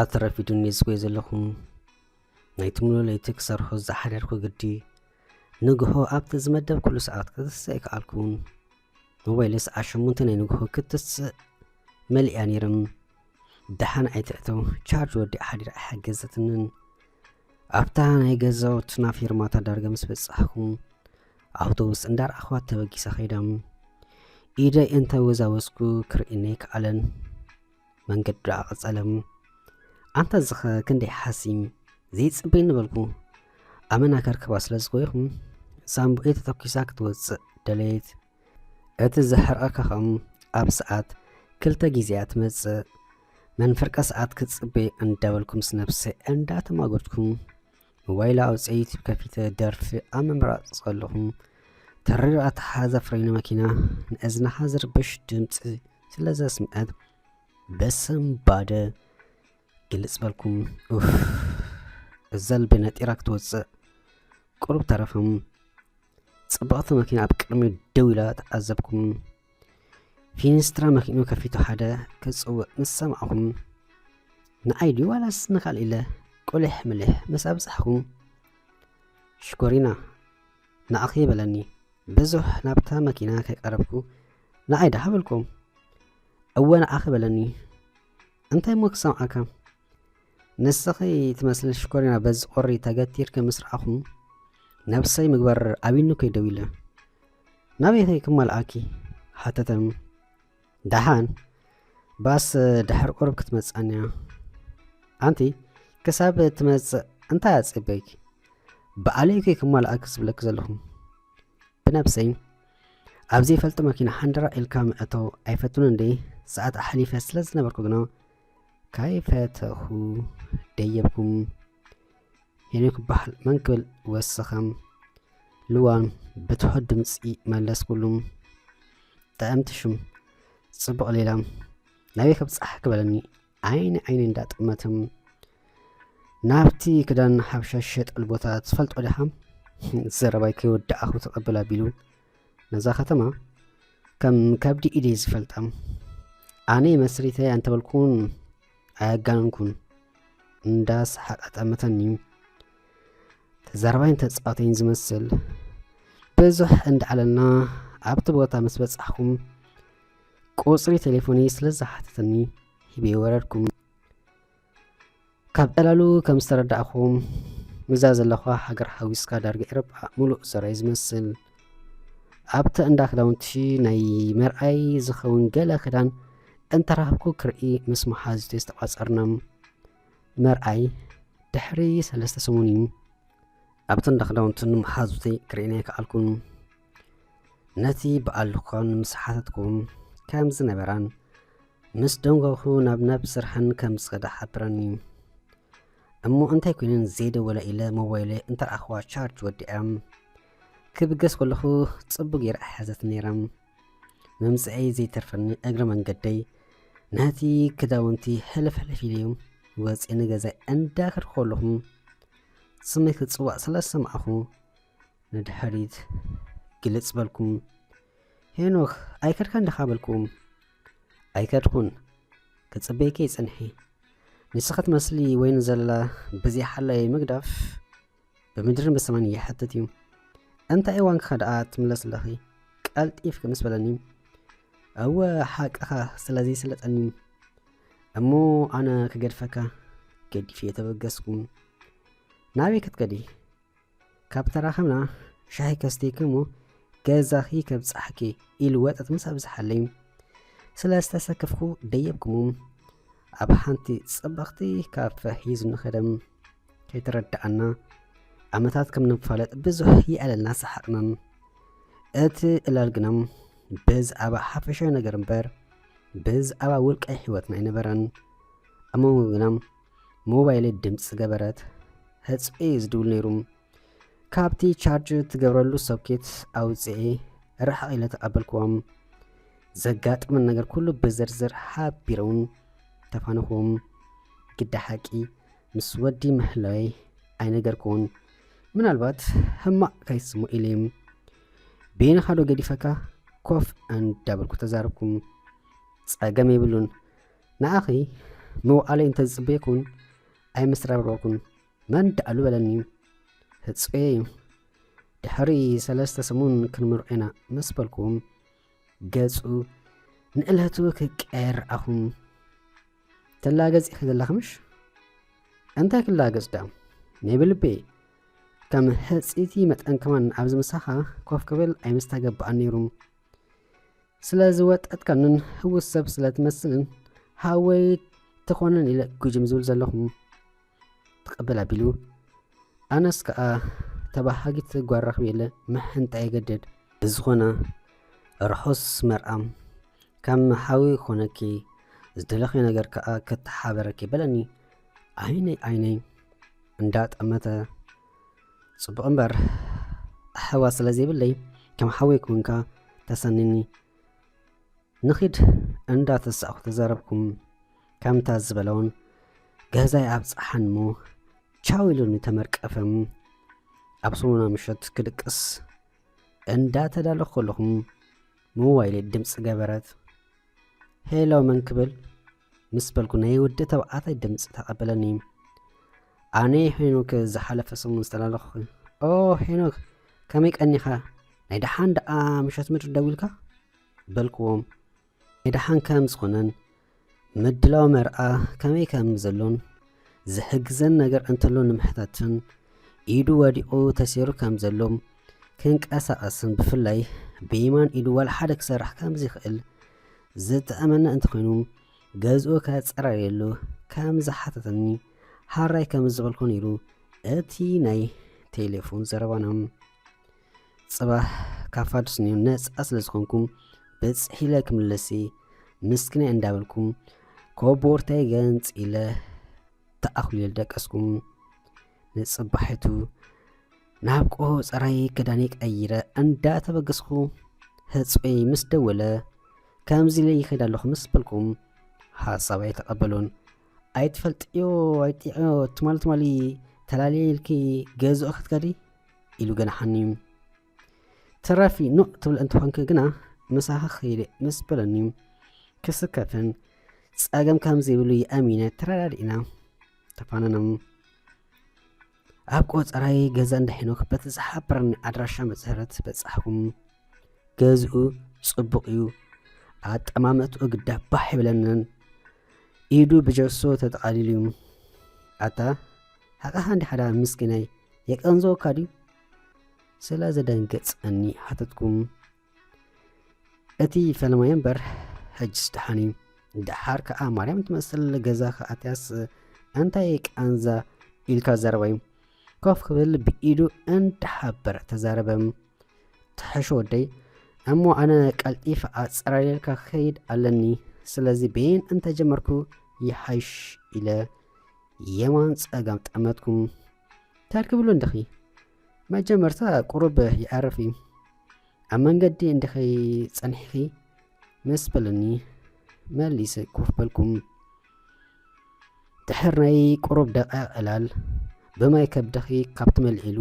ኣትረፊዱኒ ዝጎይ ዘለኹ። ናይቲ ሙሉ ለይቲ ክሰርሖ ዝሓደርኩ ግዲ ንግሆ ኣብቲ ዝመደብኩሉ ሰዓት ክትስእ ኣይከኣልኩን። ሞባይለስ ኣሸሙንተ ናይ ንግሆ ክትስእ መሊኣ ነይርም። ደሓን ኣይትእተው፣ ቻርጅ ወዲኣ ሓዲራ ኣይሓገዘትንን። ኣብታ ናይ ገዛውትና ፊርማታ ዳርጋ ምስ በጻሕኩ፣ ኣውቶቡስ እንዳረኣኽዋ ተበጊሳ ከይዳም። ኢደይ እንተ ወዛወዝኩ ክርእየኒ ኣይከኣለን። መንገዱ ደኣ ቀጸለም። ኣንታ ዝኸ ክንደይ ሓሲም ዘይጽበይ ነበልኩ። ኣመና ከርክባ ስለ ዝኾይኹም ሳምቡኤ ተተኪሳ ክትወጽእ ደለየት። እቲ ዘሕርቐካ ኸም ኣብ ሰዓት ክልተ ግዜያ ትመጽእ። መንፈርቀ ሰዓት ክጽበ እንዳበልኩ ምስ ነብሰ እንዳተማጎድኩ ሞባይል ኣውፅአ ዩቲብ ከፊተ ደርፊ ኣብ ምምራፅ ከለኹ ተሪር ኣተሓዛ ፍሬን መኪና ንእዝንኻ ዝርብሽ ድምፂ ስለ ዘስምዐት በሰንባደ ግልጽ በልኩም። ኡፍ፣ እዛ ልቢ ነጢራ ክትወጽእ ቁሩብ ተረፈም። ጽብቕቲ መኪና ኣብ ቅድሚ ደው ኢላ ተዓዘብኩም። ፊንስትራ መኪኑ ከፊቱ ሓደ ክጽውዕ ምስ ሰማዕኹም፣ ንዓይ ድዩ ዋላስ ንኻልእ ኢለ ቁሊሕ ምሊሕ ምስ ኣብጻሕኹም፣ ሽኮሪና ንዓኺ በለኒ። ብዙሕ ናብታ መኪና ከይቀረብኩ ንዓይ ደኣ በልኩም። እወ ንዓኺ በለኒ። እንታይ እሞ ክሰምዓካ? ንስኺ ትመስሊ ሽኮሪና በዚ ቁሪ ተገቲርኪ ምስ ረኣኹ ነብሰይ ምግባር ኣቢኒ ከይደው ኢለ። ናበይ ከ ክማልኣኪ? ሓተተም። ደሓን ባስ ድሕሪ ቁሩብ ክትመጽኣኒ እያ። ኣንቲ ክሳብ ትመጽእ እንታይ ኣጸበይኪ? ብኣለይ ከ ክማልኣኪ ዝብለኪ ዘለኹ። ብነብሰይ ኣብ ዘይፈልጦ መኪና ሓንደራ ኢልካ ምእታው ኣይፈቱን እንዴ። ሰዓት ኣሕሊፈ ስለ ዝነበርኩ ግና ካይፈተኹ ደየብኩም። ሄኖክ ይበሃል። መን ክብል ወሰኸም? ልዋም ብትሑት ድምፂ መለስኩሉ። ጥዕምቲ ሽም፣ ጽቡቕ ሌላ፣ ናበይ ከብጽሓ ክበለኒ ዓይኒ ዓይኒ እንዳጠመተም ናብቲ ክዳን ሓበሻ ዝሸጠሉ ቦታ ትፈልጦ ዲኻ? ዘረባይ ከይወዳእኹ ተቐብል ኣቢሉ ነዛ ከተማ ከም ከብዲ ኢደይ ዝፈልጣ። ኣነ መስሪተይ ኣንተበልኩን ኣየጋነንኩን። እንዳሰሓቐ ጠመተኒ። ተዛረባይን ተጻዋታይን ዝመስል ብዙሕ እንዳዓለልና ኣብቲ ቦታ ምስ በጻሕኹም ቁጽሪ ቴሌፎነይ ስለ ዝሓተተኒ ሂበ ወረድኩም። ካብ ዕላሉ ከም ዝተረዳእኹም እዛ ዘለኹዋ ሃገር ሓዊስካ ዳርጋ ኤሮጳ ሙሉእ ሰራይ ዝመስል። ኣብቲ እንዳ ክዳውንቲ ናይ መርኣይ ዝኸውን ገለ ክዳን እንተረኸብኩ ክርኢ ምስ መሓዙተይ ዝተቋጸርና። መርኣይ ድሕሪ ሰለስተ ሰሙን እዩ። ኣብቲ እንዳ ክዳውንቲ ንመሓዙተይ ክርእየን ኣይከኣልኩን። ነቲ ብኣልኳን ምስ ሓተትኩ ከም ዝነበራን ምስ ደንጎኹ ናብ ናብ ስርሐን ከም ዝኸዳ ሓብረኒ። እሞ እንታይ ኮይነን ዘይደወላ ኢለ ሞባይለ እንተረኣኽዋ ቻርጅ ወዲኣ። ክብገስ ከለኹ ጽቡቕ ገይራ ሓዘት ነይራ። መምጽኣይ ዘይተርፈኒ እግረ መንገደይ ነቲ ክዳውንቲ ሕልፍ ሕልፍ ኢለ ወጺኤ ንገዛይ እንዳኸድኩ ከለኹ ስመይ ክጽዋዕ ስለ ዝሰማዕኹ ንድሕሪት ግልጽ በልኩም። ሄኖክ፣ ኣይከድካን ዲኻ በልኩም። ኣይከድኩን፣ ክጽበየኪ እየ ጸኒሐ። ንስኺ ትመስሊ ወይኒ ዘላ ብዘይ ሓላይ ምግዳፍ ብምድርን ብሰማይን ይሓትት እዩ። እንታይ እዋንኪ ደኣ ትምለስ ኣለኺ? ቀልጢፍኪ ምስ በለኒ፣ እወ ሓቅኻ ስለ ዘይስለጠኒ እሞ ኣነ ክገድፈካ ገዲፈ ተበገስኩ። ናበይ ክትከዲ? ካብ ተራኸብና ሻሂ ከስትየኪ እሞ ገዛኺ ከብጽሓኪ ኢሉ ወጠጥ ምስ ኣብዝሓለይ ስለ ዝተሰከፍኩ ደየብኩሙ። ኣብ ሓንቲ ጽብቕቲ ካፈ ሒዙኒ ከደም። ከይተረድኣና ዓመታት ከም ንፋለጥ ብዙሕ ይኣለልና ሰሓቕናን። እቲ ዕላል ግና ብዛዕባ ሓፈሻዊ ነገር እምበር ብዛዕባ ውልቃዊ ህይወትና ኣይነበረን። ኣብ መንጎ ግና ሞባይለይ ድምፂ ገበረት። ህፅበይ እዩ ዝድውል ነይሩ። ካብቲ ቻርጅ ትገብረሉ ሶኬት ኣውፅኤ ርሕቕ ኢለ ተቐበልክዎም። ዘጋጠመን ነገር ኩሉ ብዝርዝር ሓቢረውን ተፋነኽዎም። ግዳ ሓቂ ምስ ወዲ ምህላወይ ኣይነገርክዎን። ምናልባት ሕማቕ ከይስሙ ኢለ እየ። በይንኻ ዶ ገዲፈካ? ኮፍ እንዳበልኩ ተዛረብኩም። ጸገም የብሉን። ንኣኺ መውዓለይ እንተዝጽበየኩን ኣይምስረብረብኩን። መን ደኣሉ በለኒ። ህጽበየ እዩ። ድሕሪ ሰለስተ ሰሙን ክንምርዖ ኢና ምስ በልኩዎም፣ ገጹ ንእለቱ ክቀየር ረኣኹ። ትላገጽ ኢኺ ዘለኺ ምሽ? እንታይ ክላገጽ ደኣ? ናይ ብልበይ ከም ህጽይቲ መጠን ከማን ኣብዚ ምሳኻ ኮፍ ክብል ኣይምስተገብኣን ነይሩ። ስለ ዝወጠጥካንን ህውስ ሰብ ስለ ትመስልን፣ ሃወይ ትኾንን ኢለ ጉጅም ዝብል ዘለኹ። ትቕብል ኣቢሉ፣ ኣነስ ከኣ ተባሃጊት ጓል ረኺበ ኢለ ምሕንጣ የገደድ። ብዝኾነ ርሑስ መርዓ፣ ከም ሓዊ ክኾነኪ፣ ዝደለኽዮ ነገር ከኣ ክተሓበረኪ በለኒ። ዓይነይ ዓይነይ እንዳጠመተ፣ ጽቡቕ እምበር ኣሕዋት ስለ ዘይብለይ ከም ሓወይ ኮንካ ተሰንኒ። ንኺድ እንዳተሳእኹ ተዛረብኩም። ከምታ ዝበለውን ገዛይ ኣብጽሓን እሞ ቻው ኢሉኒ ተመርቀፈም። ኣብ ሰሙና ምሸት ክድቅስ እንዳተዳለኹ ከለኹም ሞባይለይ ድምጺ ገበረት። ሄሎ መን ክብል ምስ በልኩ ናይ ወዲ ተባዕታይ ድምጺ ተቐበለኒ። ኣነ ሄኖክ ዝሓለፈ ሰሙን ዝተላለኹ። ኦ ሄኖክ ከመይ ቀኒኻ? ናይ ደሓን ደኣ ምሸት ምድሪ ደዊልካ? በልክዎም። ናይ ደሓን ከም ዝኾነን ምድላው መርዓ ከመይ ከም ዘሎን ዝሕግዘን ነገር እንተሎ ንምሕታትን ኢዱ ወዲቑ ተሲሩ ከም ዘሎ ክንቀሳቐስን ብፍላይ ብየማን ኢዱ ዋላ ሓደ ክሰርሕ ከም ዘይኽእል ዝተኣመነ እንተኾይኑ ገዝኡ ከጸራርየሉ ከም ዝሓተተኒ ሃራይ ከም ዝበልኩ ነይሩ እቲ ናይ ቴሌፎን ዘረባና። ጽባሕ ካብ ፋዱስ ነጻ ስለ ዝኾንኩም ብጽሒለ ክምለሲ ምስኪናይ እንዳበልኩም ኮቦርታይ ገንጺለ ተኣኹሊለ ደቀስኩም። ንጽባሒቱ ናብ ቆጸራይ ክዳነይ ቀይረ እንዳተበገስኩ ህጽበይ ምስ ደወለ ከምዚ ኢለ ይኸይድ ኣለኹ ምስ በልኩም ሓሳብ ኣይተቐበሉን። ኣይትፈልጥዮ ኣይጥዕዮ ትማሊ ትማሊ ተላልየ ኢልኪ ገዝኦ ክትከዲ ኢሉ ገናሓኒ። ተራፊ ኑቕ ትብል እንተኾንኪ ግና ምሳኺ ክኸይድ ምስ በለኒ ክስከፍን ጸገም ከም ዘይብሉ ይኣሚነ ተረዳዲእና ተፋነና። ኣብ ቆጸራይ ገዛ እንዳ ሄኖክ በቲ ዝሓበረኒ ኣድራሻ መሰረት በጻሕኩም። ገዝኡ ጽቡቕ እዩ። ኣጠማምትኡ ግዳ ባሕ ይብለንን። ኢዱ ብጀሶ ተጠቓሊሉ እዩ። ኣታ ሓቃኻ እንዲ ሓዳ ምስኪናይ የቀንዘወካ ድዩ? ስለ ዘደንገጸኒ ሓተትኩም። እቲ ፈለማይ እምበር ሕጅስ ደሓን እዩ። ደሓር ከኣ ማርያም ትመስል ገዛ ከኣትያስ እንታይ ቃንዛ ኢልካ ዘረባይ። ኮፍ ክብል ብኢዱ እንዳሓበረ ተዛረበ። ትሕሾ ወደይ፣ እሞ ኣነ ቀልጢፈ ኣጸራርየልካ ክኸይድ ኣለኒ። ስለዚ በየን እንተጀመርኩ ይሓይሽ ኢለ የማን ጸጋም ጠመትኩም። እንታይ ክብሉ እንድኺ? መጀመርታ ቁሩብ ይኣርፍ እዩ። ኣብ መንገዲ እንድኺ ጸኒሕኺ ምስ በለኒ መሊሰ ኮፍ በልኩም። ድሕር ናይ ቁሩብ ደቂቕ ዕላል ብማይ ከብድኺ ካብ ትመልዒሉ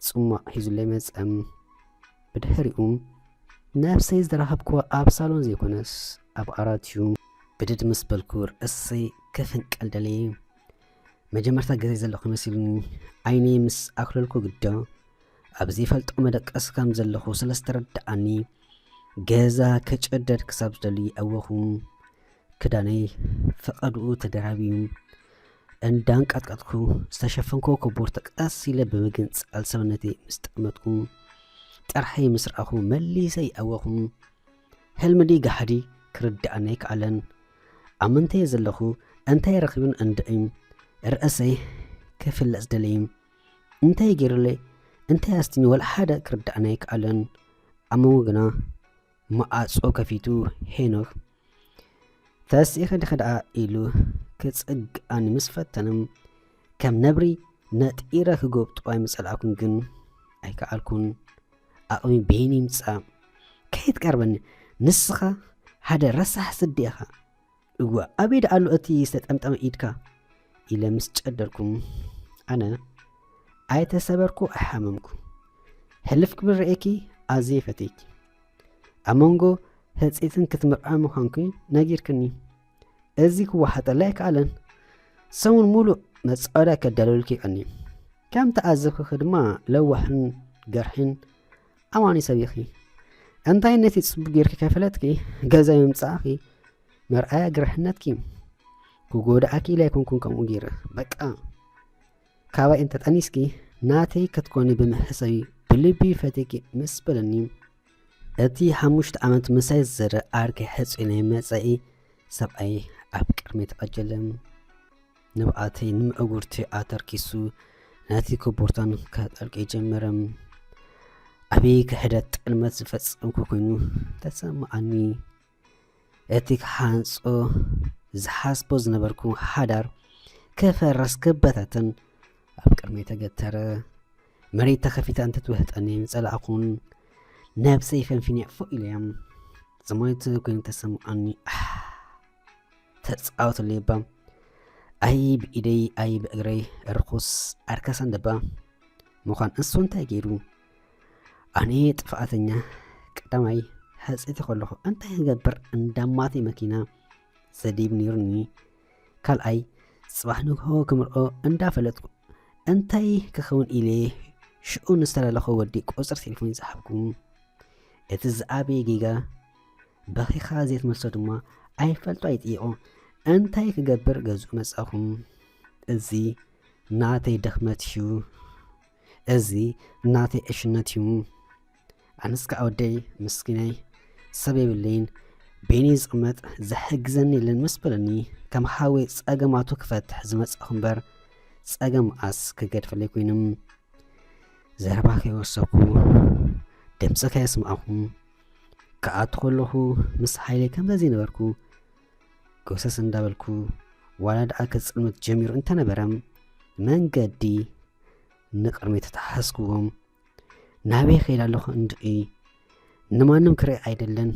ጽሟቕ ሒዙለይ መጸ። ብድሕሪኡ ነብሰይ ዝረኸብኩዋ ኣብ ሳሎን ዘይኮነስ ኣብ ዓራት እዩ። ብድድ ምስ በልኩ ርእሰይ ክፍንቀል ደለየ። መጀመርታ ግዜ ዘለኹ መሲሉኒ ዓይነይ ምስ ኣኽለልኩ ግዳ ኣብ ዘይፈልጦ መደቀሲ ከም ዘለኹ ስለ ዝተረድኣኒ ገዛ ክጭደድ ክሳብ ዝደሊ ኣወኹ። ክዳነይ ፈቐድኡ ተደራብዩ እንዳንቀጥቀጥኩ ዝተሸፈንኩ ኮቦርተ ቀስ ኢለ ብምግንጻል ሰውነተይ ምስ ጠመትኩ ጥርሐይ ምስ ረኣኹ መሊሰ ይኣወኹ። ሕልሚ ድዩ ጋሕዲ ክርድኣኒ ኣይከኣለን። ኣብ ምንታይ ዘለኹ እንታይ ረኺቡን እንድዒ ርእሰይ ክፍለጽ ደለዩ። እንታይ ገይሩለይ እንታይ ኣስቲኒ ወላ ሓደ ክርድኣኒ ኣይከኣለን። ኣብ መንጎ ግና መዓጾ ከፊቱ ሄኖክ ተሲእኺ ዲኺ ደኣ ኢሉ ክጽግኣኒ ምስ ፈተነ ከም ነብሪ ነጢረ ክጎብጦ ኣይምጸላእኩን ግን ኣይከኣልኩን። ዓቕሚ በይኑ ይምጻእ። ከይትቀርበኒ ንስኻ ሓደ ረሳሕ ስዲ ኢኻ። እወ ኣበይ ደኣ ኣሎ እቲ ዝተጠምጠመ ኢድካ? ኢለ ምስ ጨደርኩም ኣነ ኣይተሰበርኩ ኣይሓመምኩ። ሕልፍ ክብል ርእየኪ ኣዝየ ፈትየኪ። ኣብ መንጎ ህጽይትን ክትምርዓ ምዃንኪ ነጊርክኒ። እዚ ክወሓጠላ ኣይከኣለን። ሰሙን ሙሉእ መጻወድያ ከዳልወልኪ ቀኒ። ከም ተኣዘብክኺ ድማ ለዋሕን ገርሕን ኣማኒ ሰብ ኢኺ። እንታይ ነቲ ጽቡቅ ጌርኪ ከይፈለጥኪ ገዛይ ምምጻእኪ መርኣያ ግርሕነትኪ። ክጎድኣኪ ኢለ ኣይኮንኩን ከምኡ ጌረ። በቃ ካባይ እንተጠኒስኪ ናተይ ክትኮኒ ብምሕሰቢ ብልቢ ፈትየኪ ምስ በለኒ፣ እቲ ሓሙሽተ ዓመት ምሳይ ዝዘረ ዓርከይ ሕጹይ ናይ መጻኢ ሰብኣይ ኣብ ቅድመይ ተቐጀለ። ንብዓተይ ንምዕጉርቲ ኣተርኪሱ ነቲ ኮቦርታን ከጠልቂ ጀመረ። ዓብዪ ክሕደት ጥልመት ዝፈጸምኩ ኮይኑ ተሰማዓኒ። እቲ ክሓንጾ ዝሓስቦ ዝነበርኩ ሓዳር ክፈርስ ክበታተን ኣብ ቅድመይ ተገተረ። መሬት ተኸፊታ እንተትውህጠኒ ምጸላእኩን ነብሰይ ፈንፊነ ፎእ ኢለያ። ዝሞት ኮይኑ ተሰማዓኒ። ኣሕ፣ ተጻወትለይ እባ። ኣይ ብኢደይ ኣይ ብእግረይ ርኹስ ኣርከሰን ደባ። ምዃን እሱ እንታይ ገይሩ? ኣነ ጥፍኣተኛ። ቀዳማይ፣ ሕጽይቲ ከለኹ እንታይ ክገብር እንዳማተይ መኪና ዘድይብ ነይሩኒ። ካልኣይ፣ ጽባሕ ንግሆ ክምርዖ እንዳፈለጥኩ እንታይ ክኸውን ኢለ ሽዑ ንዝተላለኾ ወዲ ቁጽሪ ቴሌፎን ዝሃብኩ። እቲ ዝዓበየ ጌጋ፣ በኺኻ ዘይትመልሶ ድማ ኣይፈልጦ ኣይጥይቖ። እንታይ ክገብር ገዝኡ መጻኹ? እዚ ናተይ ድኽመት እዩ። እዚ ናተይ ዕሽነት እዩ። ኣነስ ከኣ ወደይ ምስኪነይ ሰብ የብለይን፣ በይነይ ዝቕመጥ ዝሕግዘኒ የለን ምስ በለኒ፣ ከም ሓወይ ጸገማቱ ክፈትሕ ዝመጻኹ እምበር ጸገም መኣስ ክገድፈለይ ኮይኑ። ዘረባ ከይወሰኩ ድምጺ ከየስማዕኹ ክኣቱ ከለኹ ምስ ሓይለይ ከም ዘይነበርኩ ጎሰስ እንዳበልኩ፣ ዋላ ደኣ ክጽልምት ጀሚሩ እንተነበረ መንገዲ ንቕድሚት ተታሓዝክዎም። ናበይ ከይድ ኣለኹ እንድዒ? ንማንም ክርኢ ኣይደለን።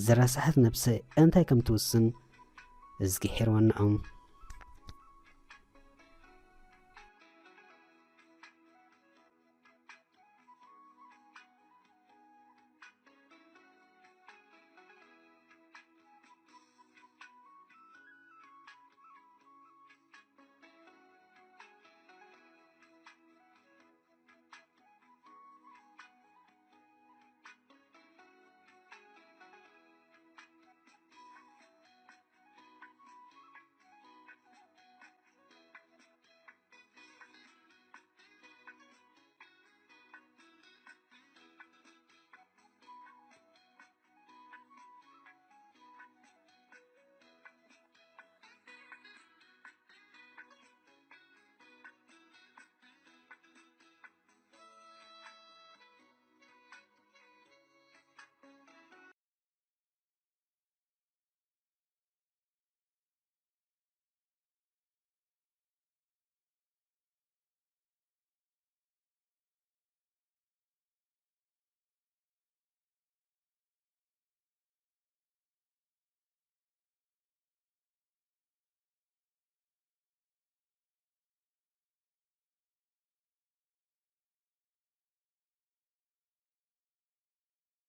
ዝረሳሐት ነብሰይ እንታይ ከም ትውስን እዝግሄር ዋናኦም።